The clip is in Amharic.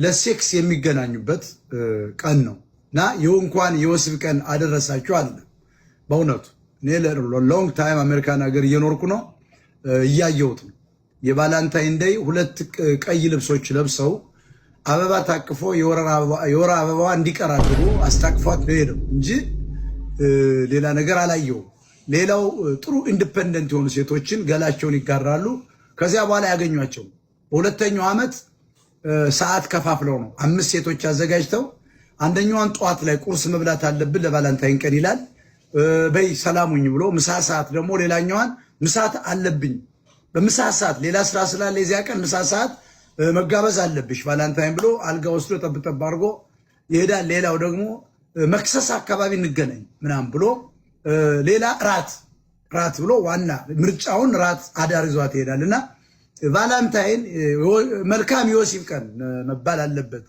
ለሴክስ የሚገናኙበት ቀን ነው እና ይህ እንኳን የወሲብ ቀን አደረሳችሁ አለ። በእውነቱ እኔ long time አሜሪካን ሀገር እየኖርኩ ነው፣ እያየሁት ነው። የ Valentine Day ሁለት ቀይ ልብሶች ለብሰው አበባ ታቅፎ የወር አበባዋ እንዲቀር አድርጎ አስታቅፏት ነው የሄደው እንጂ ሌላ ነገር አላየውም። ሌላው ጥሩ independent የሆኑ ሴቶችን ገላቸውን ይጋራሉ። ከዚያ በኋላ ያገኟቸው በሁለተኛው ዓመት ሰዓት ከፋፍለው ነው አምስት ሴቶች አዘጋጅተው አንደኛዋን ጠዋት ላይ ቁርስ መብላት አለብን ለ Valentine ቀን ይላል። በይ ሰላሙኝ ብሎ ምሳ ሰዓት ደግሞ ሌላኛዋን ምሳት አለብኝ በምሳ ሰዓት ሌላ ስራ ስላለ የዚያ ቀን ምሳ ሰዓት መጋበዝ አለብሽ Valentine ብሎ አልጋ ወስዶ ጠብጠብ አድርጎ ይሄዳል። ሌላው ደግሞ መክሰስ አካባቢ እንገናኝ ምናምን ብሎ ሌላ ራት ራት ብሎ ዋና ምርጫውን ራት አዳር ይዟት ይሄዳል እና Valentine መልካም የወሲብ ቀን መባል አለበት።